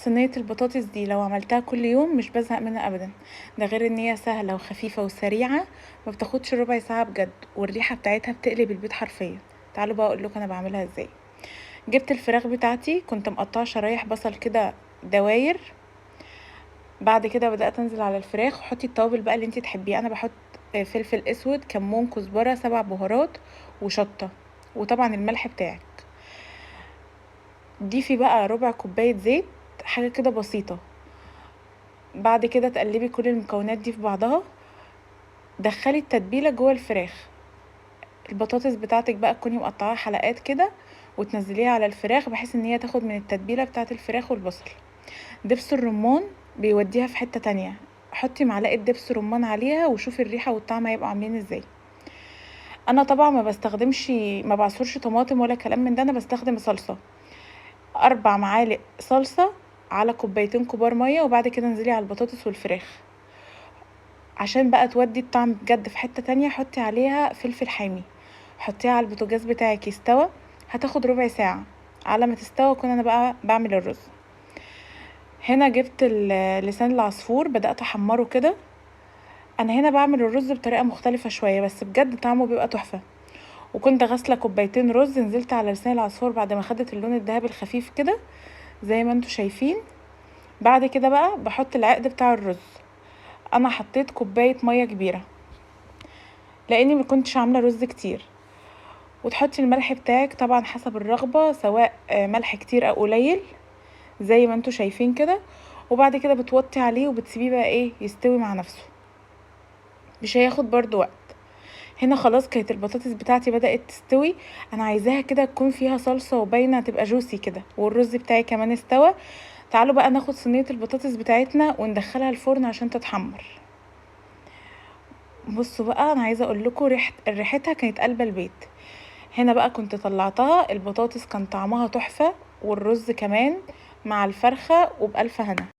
صينية البطاطس دي لو عملتها كل يوم مش بزهق منها ابدا، ده غير ان هي سهلة وخفيفة وسريعة، ما بتاخدش ربع ساعة بجد، والريحة بتاعتها بتقلب البيت حرفيا. تعالوا بقى اقول لكم انا بعملها ازاي. جبت الفراخ بتاعتي، كنت مقطعه شرايح بصل كده دواير. بعد كده بدأت انزل على الفراخ. حطي التوابل بقى اللي انتي تحبيها، انا بحط فلفل اسود، كمون، كزبرة، 7 بهارات، وشطة، وطبعا الملح بتاعك. ضيفي بقى ربع كوباية زيت، حاجة كده بسيطة. بعد كده تقلبي كل المكونات دي في بعضها. دخلي التتبيلة جوه الفراخ. البطاطس بتاعتك بقى تكوني مقطعاها حلقات كده وتنزليها على الفراخ، بحيث ان هي تاخد من التتبيلة بتاعت الفراخ والبصل. دبس الرمان بيوديها في حتة تانية، حطي معلقة دبس رمان عليها وشوفي الريحة والطعم هيبقوا عاملين ازاي. انا طبعا ما بستخدمش، ما بعصرش طماطم ولا كلام من ده، انا بستخدم صلصة. 4 معالق صلصة على كوبايتين كبار مية، وبعد كده انزلي على البطاطس والفراخ. عشان بقى تودي الطعم بجد في حتة تانية، حطي عليها فلفل حامي. حطيها على البوتاجاز بتاعك يستوى، هتاخد ربع ساعة على ما تستوى. اكون انا بقى بعمل الرز. هنا جبت لسان العصفور، بدأت احمره كده. انا هنا بعمل الرز بطريقة مختلفة شوية، بس بجد طعمه بيبقى تحفة. وكنت غاسلة كوبايتين رز، نزلت على لسان العصفور بعد ما خدت اللون الذهبي الخفيف كده زي ما انتوا شايفين. بعد كده بقى بحط العقد بتاع الرز. انا حطيت كوباية مية كبيرة لاني ما كنتش عاملة رز كتير. وتحطي الملح بتاعك طبعا حسب الرغبة، سواء ملح كتير او قليل زي ما انتوا شايفين كده. وبعد كده بتوطي عليه وبتسيبيه بقى يستوي مع نفسه، مش هياخد برضو وقت. هنا خلاص كانت البطاطس بتاعتي بدأت تستوي، انا عايزاها كده تكون فيها صلصة وباينة، تبقى جوسي كده. والرز بتاعي كمان استوى. تعالوا بقى ناخد صينية البطاطس بتاعتنا وندخلها الفرن عشان تتحمر. بصوا بقى، انا عايزة اقول لكم ريحتها كانت قلبة البيت. هنا بقى كنت طلعتها، البطاطس كان طعمها تحفة، والرز كمان مع الفرخة، وبألف هنا.